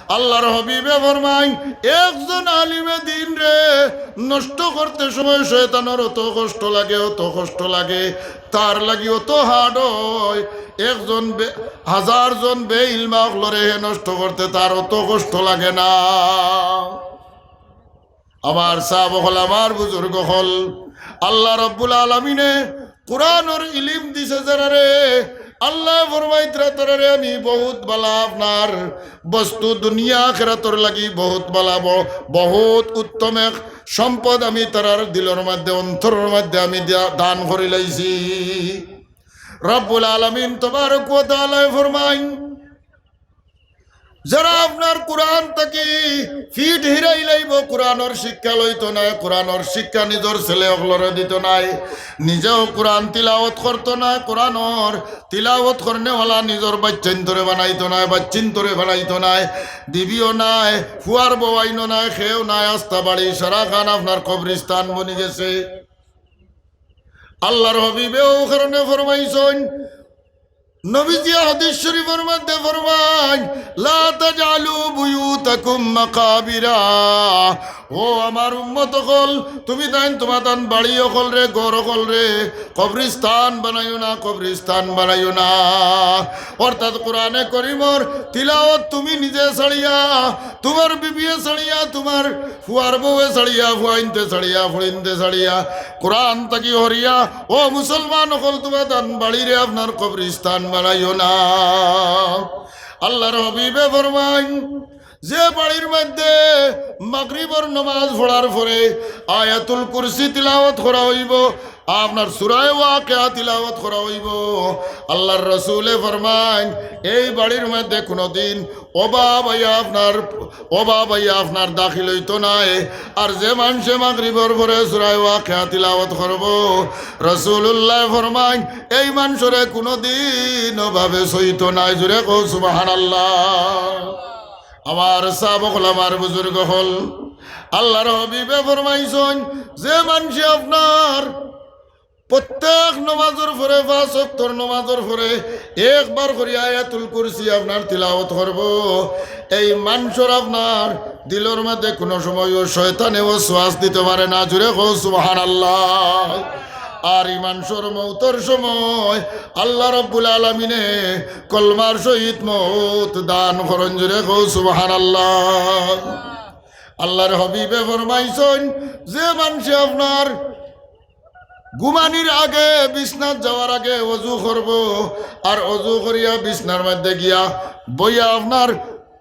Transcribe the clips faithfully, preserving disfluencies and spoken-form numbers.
আল্লাহর হাবিবে ফরমাইন, একজন আলিমে দিনরে নষ্ট করতে সময় শয়তানর অত কষ্ট লাগে, অত কষ্ট লাগে, তার লাগি অত hard অয়। একজন বে-, হাজার জন বেইলমা অকলরে হে নষ্ট করতে তার অত কষ্ট লাগে না। আমার সাব অকল, আমার বুজুর্গ অকল, আল্লাহ রাব্বুল আলামিনে কোরআনর ইলিম দিছে যারারে, আল্লায় ফরমাইতরা তারারে আমি বহুত বালা আপনার বস্তু দুনিয়া আখিরাতর লাগি বহুত বালা ব-, বহুত উত্তম এক সম্পদ আমি তারার দিলর মধ্যে, অন্তরর মধ্যে আমি দিয়া-, দান করিলাইছি। রাব্বুল আলামিন তাবারক ওয়া তাআলায় ফরমাইন, যারা আপনার কোরআন থাকি ফিট হিরাইলাইবো, কোরআনর শিক্ষা লইতো নায়, কোরআনর শিক্ষা নিজর ছেলে অকলরে দিতো নায়, নিজেও কোরআন তিলাওয়াত করতো নায়, কোরআনর তিলাওয়াত করনেওয়ালা নিজর বাইচ্চাইন্তরে বানাইতো নায়, বাইচ্চিন্তরে বানাইতো নায়, বিবিও নায়, ফুয়ার বউ আইনো নায়, কেউ নায়, আস্তা বাড়ি সারাখান আপনার কবরিস্তান বনি গেছে। আল্লাহর হাবিবে অউ কারণে ফরমাইছইন, নবীজি হাদিস শরীফর মধ্যে ফরমাইন, "লা তাজআলু বুয়ুতাকুম মাকাবিরা।" ও আমার উম্মত অকল, তুমি তাইন তুমাতান বাড়ি অকলরে, ঘর অকলরে কবরিস্তান বানাইও না, কবরিস্তান বানাইও না। অর্থাৎ কোরআনে করিমর তিলাওয়াত তুমি নিজে ছাড়িয়া, তুমার বিবিয়ে ছাড়িয়া, তুমার ফুয়ার বউয়ে ছাড়িয়া, ফুয়াইন্তে ছাড়িয়া, ফুড়িন্তে ছাড়িয়া, কোরআন থাকি হরিয়া, ও মুসলমান অকল, তুমাতান বাড়িরে আপনার কবরিস্তান বানাইও না। আল্লাহর হাবিবে ফরমাইন, যে বাড়ির মধ্যে মাগরিবর নামাজ পড়ার পরে আয়াতুল কুরসি তিলাওয়াত করা অইবো, আপনার সূরায়ে ওয়াকিয়া তিলাওয়াত করা অইবো, আল্লাহর রসুলে ফরমাইন, এই বাড়ির মধ্যে কুনুদিন অভাব আইয়া আপনার, অভাব আইয়া আপনার দাখিল অইতো নায়। আর যে মানষে মাগরিবর পরে সূরায়ে ওয়াকিয়া তিলাওয়াত করবো, রাসূলুল্লায় ফরমাইন, এই মানষরে কুনুদিন অভাবে ছইতো নায়। জুরে কও সুবহানাল্লাহ। আমার সাব অকল, আমার বুজুর্গ অকল, আল্লাহর হাবিবে ফরমাইছইন, যে মানষে আপনার প্রত্যেক নমাজর পরে, পাঁচ ওয়াক্তর নমাজর পরে একবার করি আয়াতুল কুরসি আপনার তিলাওয়াত করবো, এই মানষর আপনার দিলর মধ্যে কুনু সময়ও শয়তানে ওয়াসওয়াস দিতো পারে না। জুরে কও সুবহানাল্লাহ। আর ই মানষর মউতর সময় আল্লাহ রাব্বুল আলামিনে কলমার সহিত মউত দান করইন। জুরে কও সুবহানাল্লাহ। আল্লাহর হাবিবে ফরমাইছইন, যে মানষে আপনার ঘুমানির আগে, বিছনাত যাওয়ার আগে অজু করবো, আর অজু করিয়া বিছনার মধ্যে গিয়া বইয়া আপনার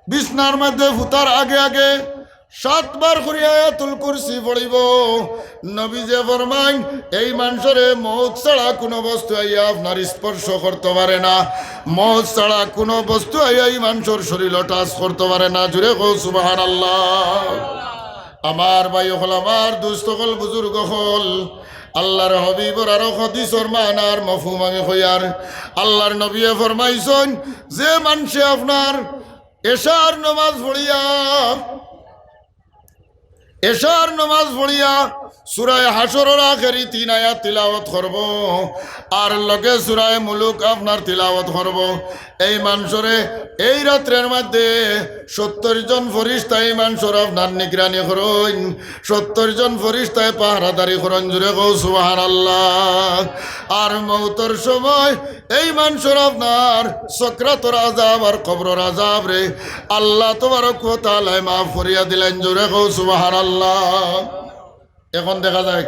বিছনার মধ্যে ফুতার আগে আগে সাতবার করিয়া আয়াতুল কুরসি পড়িবো। নবীজি ফরমাইন, এই মানষরে মউত ছাড়া কুনু বস্তু আইয়া আপনার স্পর্শ করতো পারে না, মউত ছাড়া কুনু বস্তু আইয়া ই মানষর শরীলো touch করতো পারে না। জুরে কও সুবহানাল্লাহ। আমার ভাই অকল, আমার দুস্ত অকল, বুজুর্গ অকল, আল্লাহর হাবিবর আরো হাদিসর মানার মফহুম আমি কইয়ার। আল্লাহর নবীয়ে ফরমাইছইন, যে মানষে আপনার এশার নমাজ পড়িয়া, এশার নমাজ পড়িয়া সূরায়ে হাশরর আখেরি তিন আয়াত তিলাওয়াত করবো, আর লগে সূরায়ে মুলুক আপনার তিলাওয়াত করবো, এই মানষরে এই রাত্রের মধ্যে সত্তর জন ফিরিস্তায় এই মানষর আপনার নিগরানি করইন, সত্তর জন ফিরিস্তায় পাহারাদারি করইন। জুরে কও সুবহানাল্লাহ। আর মউতর সময় এই মানষর আপনার সকরাতর আযাব আর কবরর আযাবরে আল্লাহ তাবারক ওয়া তাআলায় মাফ করিয়া দিলাইন। জুরে কও সুবহানাল্লাহ। এখন দেখা যায়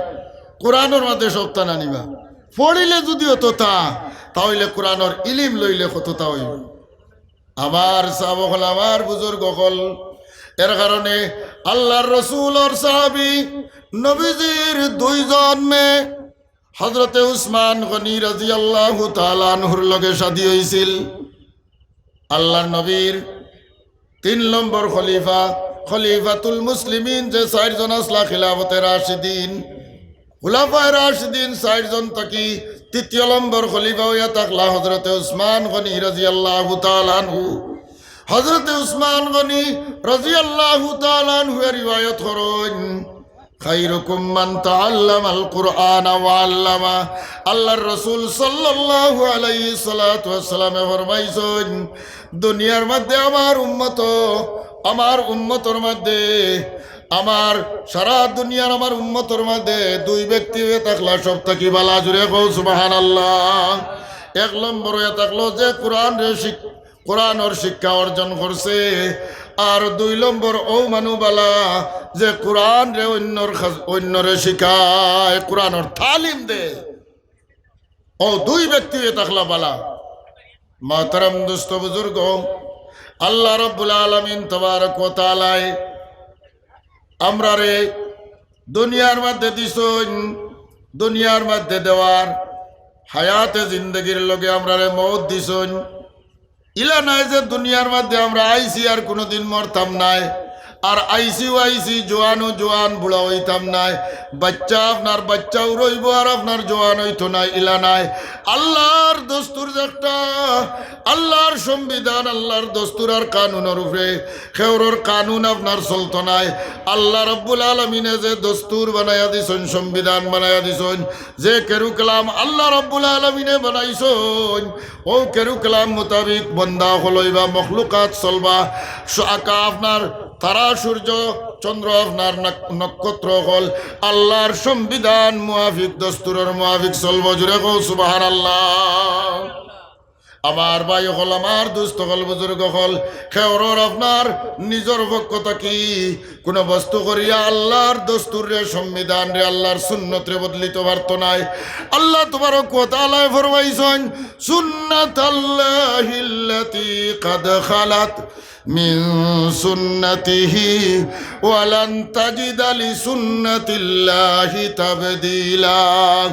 কোরআনর মধ্যে সবতা না নিবা, পড়িলে যুদি অততা, তাইলে কোরআনর ইলিম লইলে কততা অইবো। আমার সাব অকল, আমার বুজুর্গ অকল, এর কারণে আল্লাহর রসুলর সাহাবী, নবীজির দুইজন মেয়ে, হযরতে উসমান গনি রাদিয়াল্লাহু তাআলা আনহুর লগে শাদী অইছিল। আল্লাহর নবীর তিন নম্বর খলিফা, খলিফাতুল মুসলিমিন যে চাইরজন আছলা খিলাফতে রাশিদিন, খুলাফায়ে রাশিদিন চাইরজন থাকি তৃতীয় নম্বর খলিফা অইয়া থাকলা হযরতে উসমান গনি রাদিয়াল্লাহু তাআলা আনহু। হযরতে উসমান গনি রাদিয়াল্লাহু তাআলা আনহুয়ে রিওয়ায়াত করইন, "খাইরুকুম মান তাআল্লামাল কুরআনা ওয়া আল্লামা।" আল্লাহর রাসূল সাল্লাল্লাহু আলাইহি সালাতু ওয়াসসালামে ফরমাইছইন, দুনিয়ার মধ্যে আমার উম্মত আমার উম্মতর মধ্যে, আমার সারা দুনিয়ার আমার উম্মতর মধ্যে দুই ব্যক্তি অইয়া থাকলা সব থাকি বালা। জুরে কও সুবহানাল্লাহ। এক নম্বর অইয়া থাকলো যে কোরআনরে শিক-, কোরআনর শিক্ষা অর্জন করছে, আর দুই নম্বর অউ মানু বালা যে কোরআনরে অইন্যর খাজ-, অইন্যরে শিখায়, কোরআনর তালিম দেয়। অউ দুই ব্যক্তি অইয়া থাকলা বালা। মহতরম দোস্ত বুজুর্গ, আল্লাহ রাব্বুল আলামিন তাবারক ওয়া তাআলায় আমরারে দুনিয়ার মধ্যে দিছইন, দুনিয়ার মধ্যে দেওয়ার হায়াতে জিন্দেগির লগে আমরারে মউত দিছইন। ইলা নায় যে দুনিয়ার মধ্যে আমরা আইছি আর কুনুদিন মরতাম নায়, আর আইছিও আইছি, জোয়ানও জোয়ান, বুড়া অইতাম নায়। বাইচ্চা আপনার বাইচ্চাউ রইবো আর আপনার জোয়ান অইতো নায়, ইলা নায়। আল্লাহর দস্তুর একটা, আল্লাহর সংবিধান, আল্লাহর দস্তুর আর কানুনর উপরে কেউরর কানুন আপনার চলতো নায়। আল্লাহ রাব্বুল আলামিনে যে দস্তুর বানাইয়া দিছইন, সংবিধান বানাইয়া দিছইন, যে কেরু কালাম আল্লাহ রাব্বুল আলামিনে বানাইছইন, অউ কেরু কালাম মোতাবিক বন্দা অকল অইবা, মখলুকাত চলবা। স-, আকা আপনার তারা, সূর্য, চন্দ্র, আপনার নক-, নক্ষত্র অকল আল্লাহর সংবিধান মুয়াফিক, দস্তুরর মুয়াফিক চলবো। জুরে কও সুবহানাল্লাহ। আমার ভাই অকল, আমার দোস্ত অকল, বুজুর্গ অকল, কেউরর আপনার নিজর পক্ষ থাকি কুনু বস্তু করিয়া আল্লাহর দস্তুররে, সংবিধানরে, আল্লাহর সুন্নতরে বদলিতো পারতো নায়। আল্লাহ তাবারক ওয়া তাআলায় ফরমাইছইন, "সুন্নাতাল্লাহিল্লাতী কাদ খালাত মিন সুন্নাতিহি ওয়া লান তাজিদা লিসুন্নাতিল্লাহি তাবদীলা।"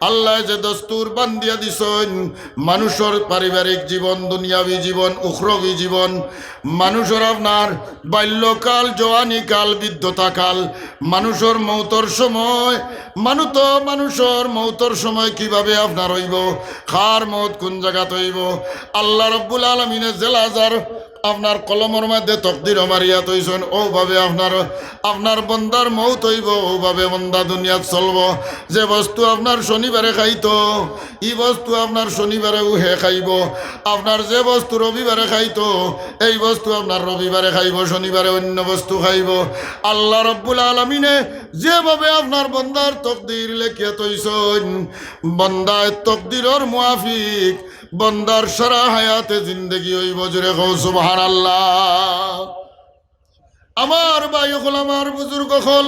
আল্লায় যে দস্তুর বান্দিয়া দিছইন, মানুষর পারিবারিক জীবন, দুনিয়াবি জীবন, উখরবি জীবন, মানুষর আপনার বাল্যকাল, জওয়ানিকাল, বৃদ্ধতাকাল, মানুষর মউতর সময়, মানু তো মানুষর মউতর সময় কিভাবে আপনার অইবো, কার মউত কুন জাগাত অইবো, আল্লাহ রাব্বুল আলামিনে জেলা যার আপনার কলমর মধ্যে তকদিরও মারিয়া থইছইন, অউভাবে আপনার, আপনার বন্দার মউত অইবো, অউভাবে বন্দা দুনিয়াত চলবো। যে বস্তু আপনার শনিবারে খাইতো, ই বস্তু আপনার শনিবারেউ হে খাইবো। আপনার যে বস্তু রবিবারে খাইতো, এই বস্তু আপনার রবিবারে খাইবো, শনিবারে অইন্য বস্তু খাইবো। আল্লাহ রাব্বুল আলামিনে যেভাবে আপনার বন্দার তকদির লেখিয়া থইছইন, বন্দায় তকদিরর মুয়াফিক বন্দার সারা হায়াতে জিন্দেগি অইবো। জুরে কও সুবহানাল্লাহ। আমার ভাই অকল, আমার বুজুর্গ অকল,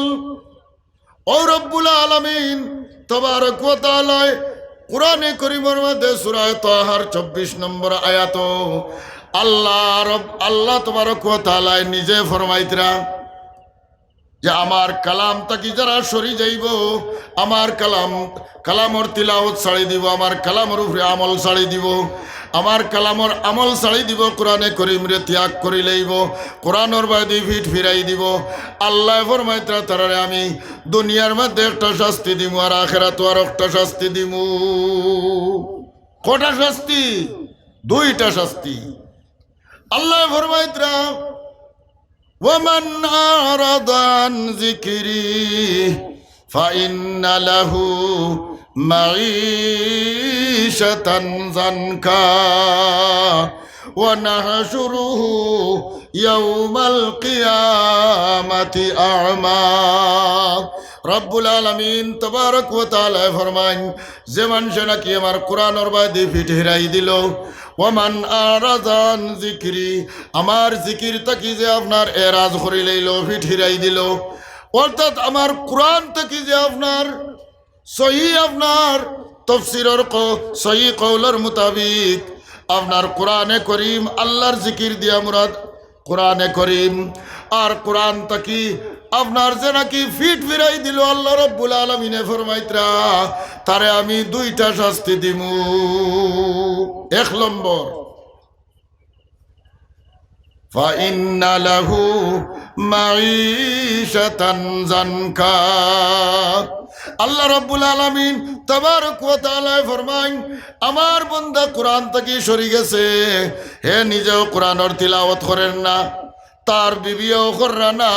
অউ রব্বুল আলামিন তাবারক ওয়া তাআলায় কোরআনে করিমর মধ্যে সূরা তাহার চব্বিশ নম্বর আয়াতো আল্লাহ রব-, আল্লাহ তাবারক ওয়া তাআলায় নিজে ফরমাইতরা যে আমার কালাম থাকি যারা সরি যাইবো, আমার কালাম, কালামর তিলাওত ছাড়ি দিবো, আমার কালামর উপরে আমল ছাড়ি দিবো, আমার কালামর আমল ছাড়ি দিবো, কোরআনে করিমরে ত্যাগ করি লইবো, কোরআনর বায়দি পিঠ ফিরাই দিবো। আল্লায় ফরমাইতরা, তারারে আমি দুনিয়ার মধ্যে একটা শাস্তি দিমু, আর আখেরাতো আর একটা শাস্তি দিমু। কটা শাস্তি? দুইটা শাস্তি। আল্লায় ফরমাইতরা, "ওয়ামান আরাদা আন যিকরি ফাইন্না লাহু মাঈশাতান যানকা ওয়া নাহশুরুহু ইয়াউমাল কিয়ামাতি আ'মা।" রব্বুল আলামিন তাবারক ওয়া তাআলায় ফরমাইন, যে মানষে নাকি আমার কোরআনর বায়দি পিঠ ফিরাই দিলো, "ওয়ামান আরাদা আন যিকরি", আমার জিকির থাকি যে আপনার এরাজ করি লইলো, পিঠ ফিরাই দিলো, অর্থাৎ আমার কোরআন থাকি যে আপনার সহি, আপনার তফসিরর ক-, সহি কওলর মোতাবিক আপনার কোরআনে করিম, আল্লাহর জিকির দিয়া মুরাদ কোরআনে করিম, আর কোরআন থাকি আপনার যে নাকি পিঠ ফিরাই দিলো, আল্লাহ রব্বুল আলামিনে ফরমাইতরা, তারে আমি দুইটা শাস্তি দিমু। এক নম্বর, ফাইন্না লাহু মাঈশাতান যানকা। আল্লাহ রাব্বুল আলামিন তাবারক ওয়া তাআলায় ফরমাইন, আমার বন্দা কোরআন থাকি সরি গেছে, হে নিজেও কোরআনর তিলাওয়াত করের না, তার বিবিও কররা না,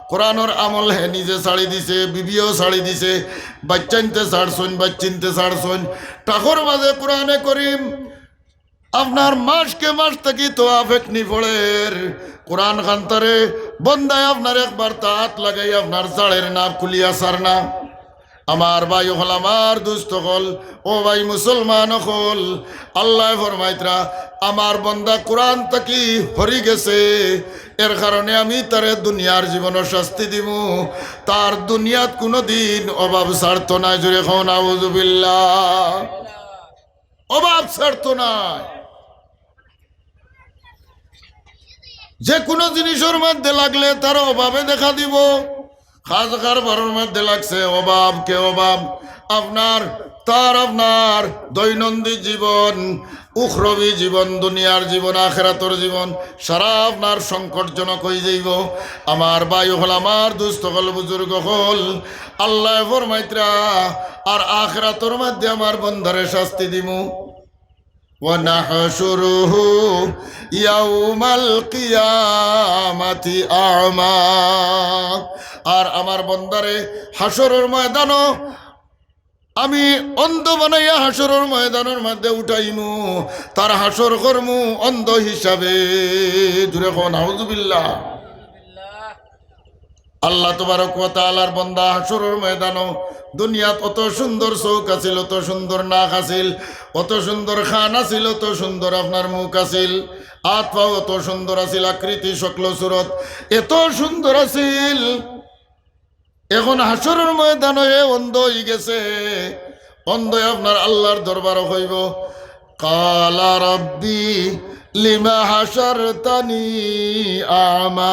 কোরআনর আমল হে নিজে ছাড়ি দিছে, বিবিও ছাড়ি দিছে, বাইচ্চাইন্তে ছাড়ছইন, বাইচ্চিন্তে ছাড়ছইন, টাকর মাঝে কোরআনে করিম আপনার মাসকে মাস থাকি তোয়া ফেকনি পড়ের, কোরআন খান্তারে বন্দায় আপনার একবার তা আত লাগাই আপনার জাড়ের না, খুলিয়া ছাড় না। আমার ভাই অকল, আমার দুস্ত অকল, ও ভাই মুসলমান অকল, আল্লায় ফরমাইতরা, আমার বন্দা কোরআন থাকি হরি গেছে, এর কারণে আমি তারে দুনিয়ার জীবনও শাস্তি দিমু, তার দুনিয়াত কুনুদিন অভাব ছাড়তো নায়। জোরে কও নাউজুবিল্লাহ। অভাব ছাড়তো নায়। যে কুনু জিনিসর মধ্যে লাগলে তার অভাবে দেখা দিবো। কাজ কারবারর মধ্যে লাগছে অভাব, কে অভাব? আপনার, তার আপনার দৈনন্দিন জীবন, উখরবি জীবন, দুনিয়ার জীবন, আখেরাতর জীবন, সারা আপনার সংকটজনক অইযাইবো। আমার ভাই অকল, আমার দুস্ত অকল, বুজুর্গ অকল, আল্লায় ফরমাইতরা, আর আখেরাতর মধ্যে আমার বন্দারে শাস্তি দিমু। ونحشره يوم القيامة أعمى। আর আমার বন্দারে হাশরর ময়দানো আমি অন্ধ বানাইয়া হাশরর ময়দানর মধ্যে উঠাইমু, তার হাশর করমু অন্ধ হিসাবে। জোরে কও নাউজুবিল্লাহ। আল্লাহ তবারক ওয়া তাআলার বন্দা হাশরর ময়দানো দুনিয়াত অত সুন্দর চউখ আছিল, অত সুন্দর নাক আছিল, অত সুন্দর কান আছিল, অত সুন্দর আপনার মুখ আছিল, আত পাও অত সুন্দর আছিল, আকৃতি, শক্ল, সুরত এত সুন্দর আছিল। এখন হাশরর ময়দানো হে অন্ধ অইগেছে, অন্ধয় আপনার আল্লাহর দরবারো কইবো, قال رب لم حشرتني أعمى।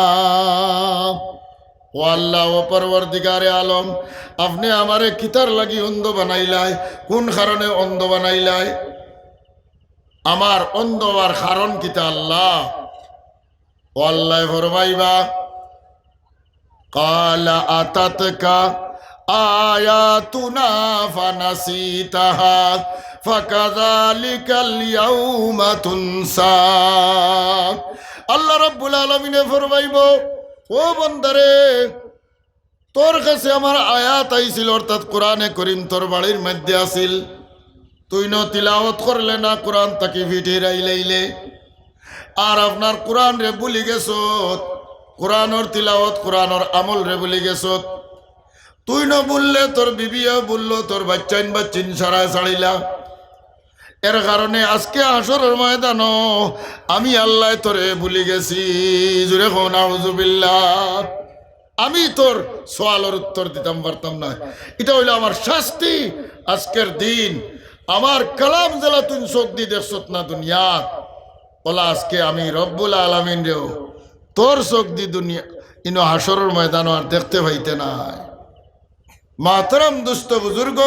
ও আল্লাহ, ও পরওয়ারদিগারে আলম, আপনে আমারে কিতার লাগি অন্ধ বানাইলায়? কুন কারণে অন্ধ বানাইলায়? আমার অন্ধ অওয়ার কারণ কিতা আল্লাহ? ও আল্লায় ফরমাইবা, قال أتتك آياتنا فنسيتها فكذلك اليوم تنسى। আল্লাহ রাব্বুল আলামিনে ফরমাইবো, ও বন্দারে, তোর কাছে আমার আয়াত আইছিল, অর্থাৎ কোরআনে করিম তোর বাড়ির মধ্যে আছিল, তুই ন তিলাওয়াত করলে না, কোরআন থাকি ফিটিরাইলাইলে। আর আপনার কোরআনরে ভুলি গেছত, কোরআনর তিলাওয়াত, কোরআনর আমলরে ভুলি গেছত। তুই ন ভুললে, তোর বিবিয়েও ভুললো, তোর বাইচ্চাইন বাইচ্চিন সারায় ছাড়িলা। এর কারণে আজকে হাশরর ময়দানো আমি আল্লায় তোরে ভুলি গেছি। জোরে কও নাউজুবিল্লাহ। আমি তোর সওয়ালর উত্তর দিতাম পারতাম না। ইটা অইলো আমার শাস্তি। আজকের দিন আমার কালাম যেলা তুই চউখ দি দেখছত না দুনিয়াত, অলা আজকে আমি রব্বুল আলামিনরেও তোর চউখ দি দুনিয়া, ইনো হাশরর ময়দানো আর দেখতে পাইতে নায়। মাহতারাম দুস্ত বুজুর্গ,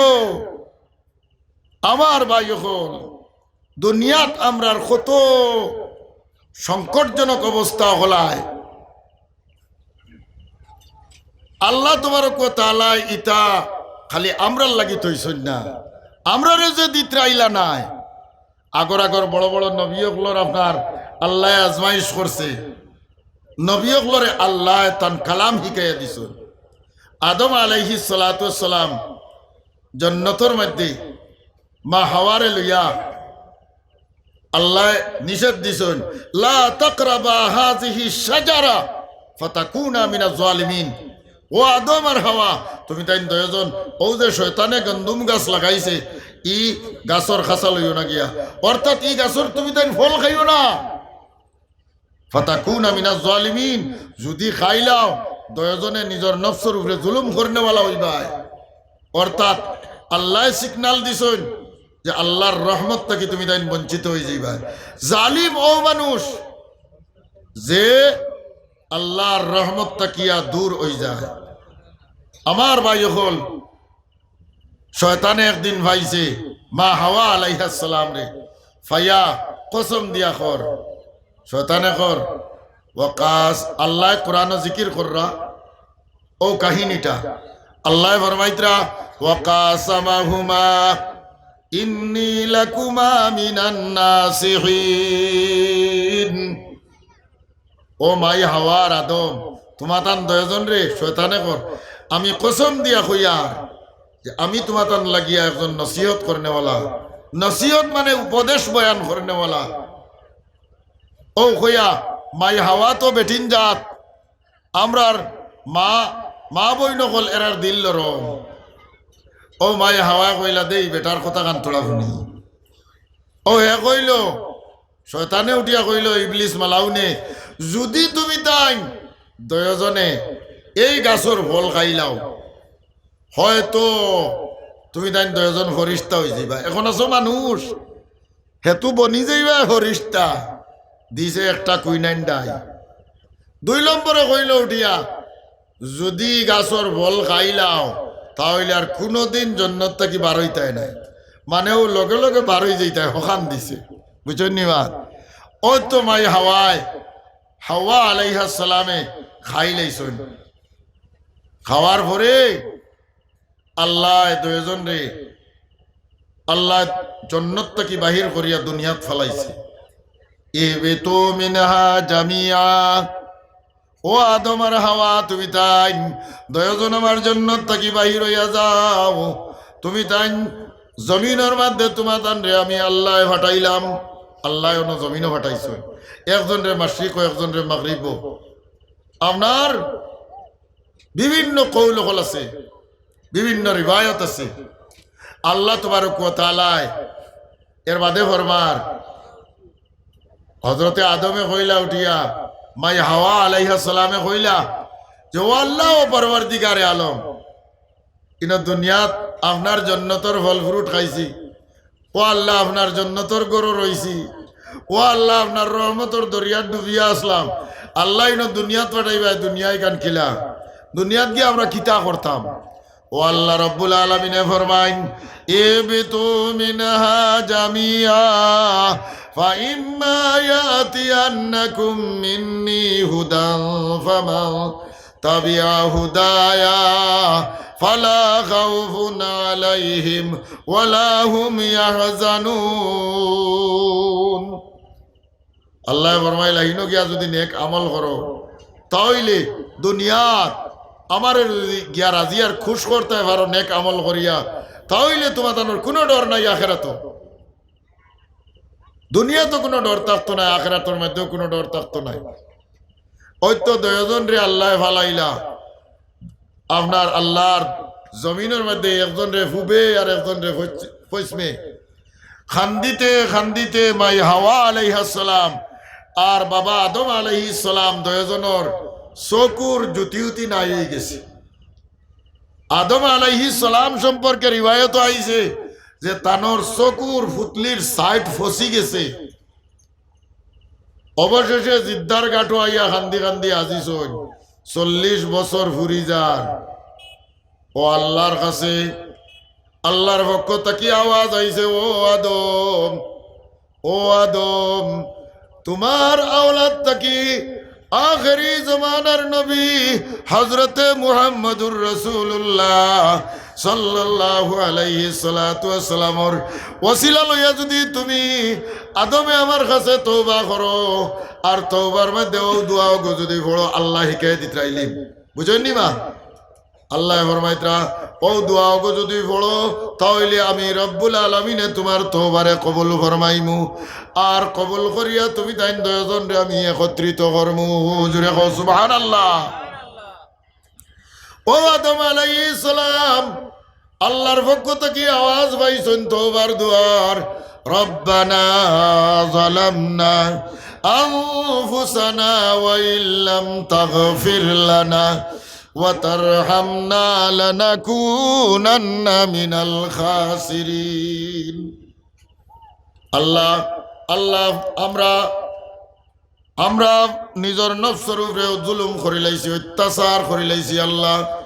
আমার ভাই অকল, দুনিয়াত আমরার কত সংকটজনক অবস্থা অলায়। আল্লাহ তবারক ওয়া তাআলায় ইতা খালি আমরার লাগি থইছইন না, আমরারে যে দিতরা আইলা নায়। আগর আগর বড় বড় নবী অকলর আপনার আল্লায় আজমাইশ করছে, নবী অকলরে আল্লায় তান কালাম হিকাইয়া দিছইন। আদম আলাইহিস সালাতু ওয়াস সালাম জন্নতর মধ্যে মা হাওয়ারে লইয়া আল্লায় নিষেধ দিছইন, "লা তাকরাবা হাযিহি শাজারা ফাতাকুনা মিনাজ জালিমিন।" ও আদম আর হাওয়া, তুমি তাইন দুইজন, অউ যে শয়তানে গন্দুম গাছ লাগাইছে, ই গাছর কাছা লইও না গিয়া, অর্থাৎ ই গাছর তুমি তাইন ফল খাইও না। ফাতাকুনা মিনাজ জালিমিন, যুদি খাইলাও, দুইজনে নিজর নফসর উপরে জুলুম করনেওয়ালা অইবায়। অর্থাৎ আল্লায় signal দিছইন যে আল্লাহর রহমত থাকি তুমি তাইন বঞ্চিত অইযাইবায়। জালিম অউ মানুষ যে আল্লাহর রহমত থাকিয়া দূর অইযায়। আমার ভাই অকল, শয়তানে একদিন পাইছে মা হাওয়া আলাইহাস সালামরে, পাইয়া কসম দিয়া কর, শয়তানে কর, ওয়াকাস-, আল্লায় কোরআনো জিকির কররা, অউ কাহিনীটা, আল্লায় ফরমাইতরা, "ওয়াকাসামাহুমা ইন্নী লাকুমা মিনান নাসিহিন।" ও মাই হাওয়া আর আদম, তুমাতান দুইজনরে শয়তানে কর, আমি কসম দিয়া কইয়ার যে আমি তুমাতান লাগিয়া একজন নসিহত করনেওয়ালা, নসিহত মানে উপদেশ বয়ান করনেওয়ালা। অউ কইয়া, মাই হাওয়া তো বেটিন জাত, আমরার মা, মা বইন অকল এরার দিল নরম। অউ মাই হাওয়ায় কইলা, "দেই বেটার কথাখান থুড়া হুনি।" অউ হে কইলো, শয়তানে উঠিয়া কইলো, ইবলিস মালাউনে, "যুদি তুমি তাইন দুইওজনে এই গাছর ফল খাইলাও, হয়তো তুমি তাইন দুইওজন ফরিস্তা অইযিবা। এখন আছো মানুষ, হেতু বনি যাইবা ফরিস্তা।" দিছে একটা কুইনাইন ডাই। দুই নম্বরে কইলো উঠিয়া, "যুদি গাছর ফল খাইলাও, তা অইলে আর কুনুদিন জন্নত থাকি বারইতায় নায়।" মানে অউ লগে লগে বারই যাইতায়, হখান দিছে। বুঝছইন নি বা? অউ তো মাই হাওয়ায়, হাওয়া আলাইহাস সালামে খাইলাইছইন। খাওয়ার পরে আল্লায় দুইওজনরে, আল্লায় জন্নত থাকি বাহির করিয়া দুনিয়াত ফালাইছে। "ইহবিতু মিনহা জামিআ।" ও আদম আর হাওয়া, তুমি তাইন দুইওজন আমার জন্নত থাকি বাহির অইয়া যাও। তুমি তাইন জমিনর মধ্যে তুমাতানরে আমি আল্লায় ফাটাইলাম। আল্লায় অনো জমিনো ফাটাইছইন, একজনরে মাশরিকো, একজনরে মাগরিবো। আপনার বিভিন্ন কৌল অকল আছে, বিভিন্ন রিওয়ায়াত আছে। আল্লাহ তাবারক ওয়া তাআলায় এর বাদে ফরমার, হযরতে আদমে কইলা উঠিয়া, মাই হাওয়া আলাইহাস সালামে কইলা যে, "ও আল্লাহ, ও পরওয়ারদিগারে আলম, ইনো দুনিয়াত আপনার জন্নতর ফল fruit খাইছি, ও আল্লাহ, আপনার জন্নতর ঘরো রইছি, ও আল্লাহ, আপনার রহমতর দরিয়াত ডুবিয়া আছলাম, আল্লাহ, ইনো দুনিয়াত ফাটাইবায়, দুনিয়া ইখান কিলা, দুনিয়াত গিয়া আমরা কিতা করতাম?" ও আল্লাহ রাব্বুল আলামিনে ফরমাইন, "ইহবিতু মিনহা জামিআ, ফাইম্মা ইয়াতিয়ান্নাকুম মিন্নি হুদান ফামান তাবিআ হুদায়া ফালা খাউফুন আলাইহিম ওয়ালা হুম ইয়াহজানুন।" আল্লায় ফরমাইলা, "হিনো গিয়া যুদি নেক আমল করো, তা অইলে দুনিয়াত আমারে যুদি গিয়া রাজি আর খুশ করতায় পারো নেক আমল করিয়া, তা অইলে তুমাতানর কুনু ডর নাই আখেরাতো। দুনিয়াতো কুনু ডর থাকতো নায়, আখেরাতর মধ্যেও কুনু ডর থাকতো নায়।" অউ তো দুইওজনরে আল্লায় ফালাইলা আপনার আল্লাহর জমিনর মধ্যে, একজনরে পুবে আর একজনরে পশ্চ-, পশ্চিমে। কান্দিতে কান্দিতে মাই হাওয়া আলাইহাস সালাম আর বাবা আদম আলাইহিস সালাম দুইওজনর চকুর জুতি উতি নাই অইগেছে। আদম আলাইহিস সালাম সম্পর্কে রিওয়ায়াতো আইছে যে তানর চকুর ফুতলির side ফসি গেছে। অবশেষে জিদ্দার ঘাটো আইয়া কান্দি কান্দি আজিজ অইন। চল্লিশ বছর ফুরি যার। ও আল্লাহর কাছে, আল্লাহর পক্ষ থাকি আওয়াজ আইছে, "ও আদম, ও আদম, তুমার আওলাদ থাকি আখেরি জমানার নবী হযরতে মুহাম্মদুর রাসূলুল্লাহ সাল্লাল্লাহু আলাইহি সালাতু ওয়াসালামর ওসিলা লইয়া যুদি তুমি আদমে আমার কাছে তওবা করো, আর তওবার মধ্যে অউ দোয়া অগু যুদি পড়ো, আল্লায় হিকাই দিতরাইলিম।" বুঝছইন নি বা? আল্লায় ফরমাইতরা, "অউ দোয়া অগু যুদি পড়ো, তা অইলে আমি রব্বুল আলামিনে তুমার তওবারে কবুল ফরমাইমু, আর কবুল করিয়া তুমি তাইন দুইওজনরে আমি একত্রিত করমু।" জুরে কও, সুবহানাল্লাহ। ও আদম আলাইহিস সালাম, আল্লাহর পক্ষ থাকি আওয়াজ পাইছইন তওবার দোয়ার, "রব্বানা যালামনা আনফুসানা ওয়া ইল্লাম তাগফির লানা ওয়া তারহামনা লানাকুনান্না মিনাল খাসিরিন।" আল্লাহ, আল্লাহ, আমরা আমরা নিজর নফসর উপরে জুলুম করিলাইছি, অত্যাচার করিলাইছি, আল্লাহ।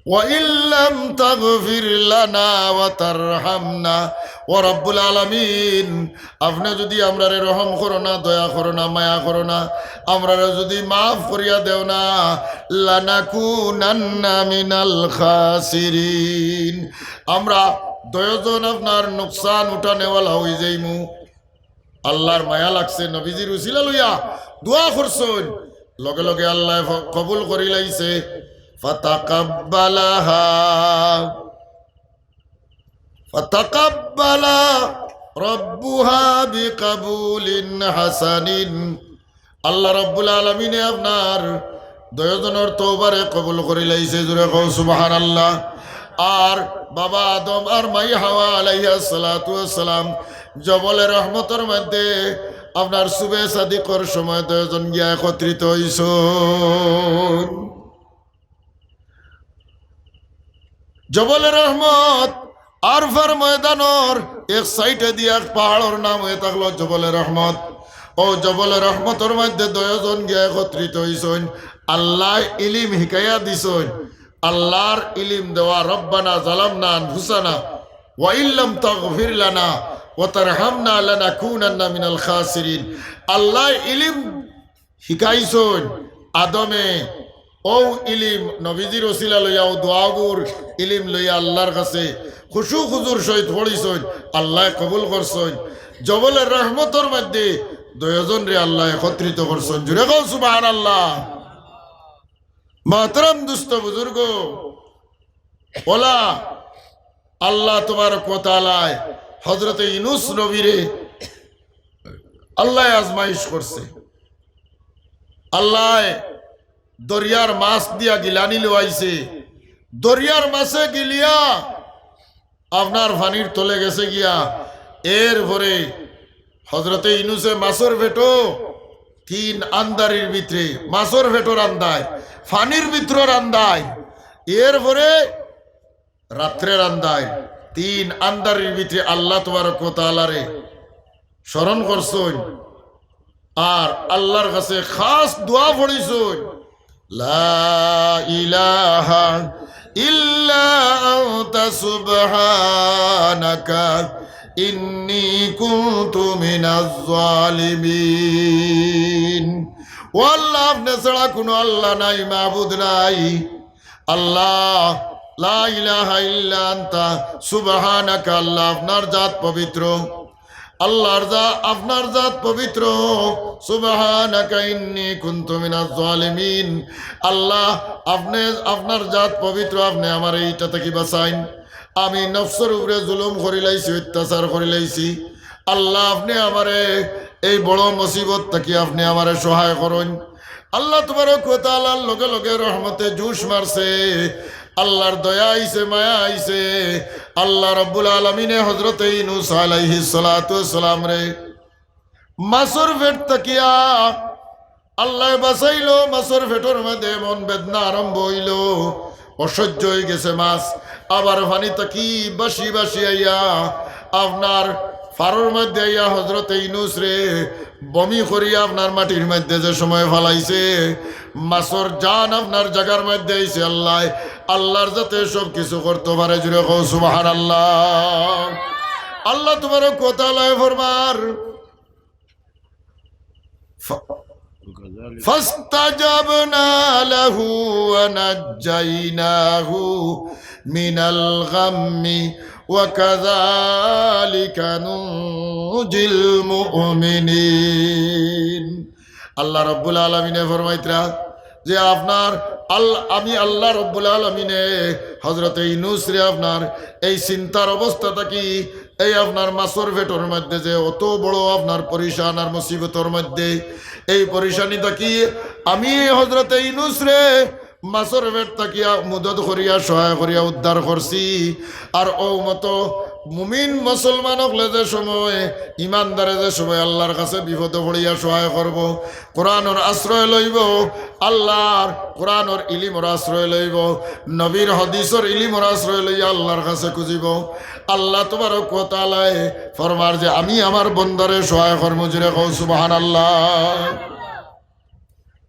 "ওয়া ইল্লাম তাগফির লানা ওয়া তারহামনা", ও রব্বুল আলামিন, আপনে যুদি আমরারে রহম করো না, দয়া করো না, মায়া করো না, আমরারে যুদি মাফ করিয়া দেও না, "লানাকুনান্না মিনাল খাসিরিন", আমরা দুইওজন আপনার নুকসান উঠানেওয়ালা অইযাইমু। আল্লাহর মায়া লাগছে, নবীজির উসিলা লইয়া দোয়া করছইন, লগে লগে আল্লায় ফ-, কবুল করিলাইছে। ফাতাকাব্বালাহা, فتقبل ربها بقبول حسن। আল্লাহ রাব্বুল আলামিনে আপনার দুইওজনর তওবারে কবুল করিলাইছে। জোরে কও সুবহানাল্লাহ। আর বাবা আদম আর মাই হাওয়া আলাইহিস সালাতু ওয়াস সালাম জবলে রহমতর মধ্যে আপনার সুবে সাদিকর সময় দুইওজন গিয়া একত্রিত অইছইন। জবলে রহমত আরফার ময়দানর এক সাইডে দিয়া এক পাহাড়র নাম অইয়া থাকলো জবলে রহমত। অউ জবলে রহমতর মধ্যে দুইওজন গিয়া একত্রিত অইছইন। আল্লায় ইলিম হিকাইয়া দিছইন, আল্লার ইলিম দেওয়া। ربنا ظلمنا أنفسنا وإن لم تغفر لنا وترحمنا لنكونن من الخاسرين। আল্লায় ইলিম হিকাইছইন আদমে, অউ ইলিম নবীজির ওসিলা লইয়া, অউ দোয়াগুর ইলিম লইয়া আল্লার কাছে খুশু খুজুর সহিত পড়িছইন, আল্লায় কবুল করছইন। জবলে রহমতর মধ্যে দুইওজনরে আল্লায় একত্রিত করছইন। জোরে কও সুবহানাল্লাহ। মহতরম দুস্ত বুজুর্গ, অলা আল্লাহ তবারক ওয়া তাআলায় হযরতে ইউনুস নবীরে আল্লায় আজমাইশ করছে। আল্লায় দরিয়ার মাছ দিয়া গিলানি লওয়াইছে। দরিয়ার মাছে গিলিয়া আপনার পানির তলে গেছে গিয়া। এরপরে হযরতে ইউনুসে মাছর পেটো তিন আন্দারির ভিতরে, মাছর পেটো রান্দায়, পানির ভিতরে রান্দায়, এরপরে রাত্রে রান্দায়, তিন আন্দারির ভিতরে আল্লাহ তবারক ওয়া তাআলারে স্মরণ করছইন। আর আল্লার কাছে খাস দোয়া পড়িছইন, لا إله إلا أنت سبحانك إني كنت من الظالمين। ও আল্লাহ, আপনে ছাড়া কুনু আল্লাহ নাই, মাবুদ নাই। আল্লাহ, لا إله إلا أنت سبحانك, আল্লাহ আপনার জাত পবিত্র, আল্লাহর জা-, আপনার জাত পবিত্র। سبحانك إني كنت من الظالمين। আল্লাহ, আপনে, আপনার জাত পবিত্র, আপনে আমারে ইটা থাকি বাঁচাইন। আমি নফসর উপরে জুলুম করিলাইছি, অত্যাচার করিলাইছি। আল্লাহ, আপনে আমারে এই বড় মুসিবত থাকি আপনে আমারে সহায় করইন। আল্লাহ তবারক ওয়া তাআলার লগে লগে রহমতে জোশ মারছে, আল্লাহর দয়া আইছে, মায়া আইছে। আল্লাহ রাব্বুল আলামিনে হযরতে ইউনুস আলাইহিস সালাতু ওয়াস সালামরে মাছর পেট থাকিয়া আল্লায় বাঁচাইলো। মাছর পেটর মধ্যে এমন বেদনা আরম্ভ অইলো, অসহ্য অইগেছে মাছ। আবার পানি থাকি ভাসি ভাসি আইয়া আপনার পারর মধ্যে আইয়া হযরতে ইউনুসরে বমি করিয়া আপনার মাটির মধ্যে যে সময় ফালাইছে, মাছর জান আপনার জাগার মধ্যে আইছে। আল্লায়, আল্লাহর জাতে সব কিছু করতো পারে। জোরে কও সুবহানাল্লাহ। আল্লাহ তবারক ওয়া তাআলায় ফরমার, ف-، فاستجبنا له ونجيناه من الغم وكذلك ننجي المؤمنين। আল্লাহ রাব্বুল আলামিনে ফরমাইতরা যে আপনার আল-, আমি আল্লাহ রাব্বুল আলামিনে হযরতে ইউনুসরে আপনার এই চিন্তার অবস্থা থাকি, এই আপনার মাছর পেটর মধ্যে যে অত বড় আপনার পরিশান আর মুসিবতর মধ্যে, এই পরিশানি থাকি আমি হযরতে ইউনুসরে মাছর পেট থাকিয়া মদদ করিয়া, সহায় করিয়া উদ্ধার করছি। আর অউ মতো মুমিন মুসলমান অকলে যে সময়, ইমানদারে যে সময় আল্লাহর কাছে বিপদো পড়িয়া সহায় করবো, কোরআনর আশ্রয় লইবো, আল্লাহর কোরআনর ইলিমর আশ্রয় লইবো, নবীর হাদিসর ইলিমর আশ্রয় লইয়া আল্লাহর কাছে খুঁজিবো। আল্লাহ তবারক ওয়া তাআলায় ফরমার যে, "আমি আমার বন্দারে সহায় করমু।" জোরে কও সুবহানাল্লাহ।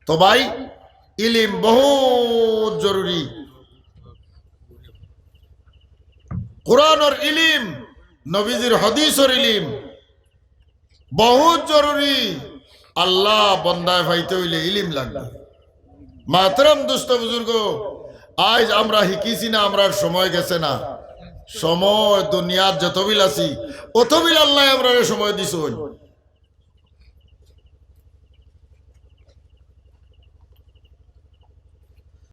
তো ভাই, ইলিম বহুত জরুরি। কোরআনর ইলিম, নবীজির হাদিসর ইলিম বহুত জরুরি। আল্লাহ বন্দায় পাইতে অইলে ইলিম লাগবো। মহতরম দুস্ত বুজুর্গ, আইজ আমরা হিকিছি না, আমরার সময় গেছে না। সময় দুনিয়াত যতবিল আছি, অতবিল আল্লায় আমরারে সময় দিছইন।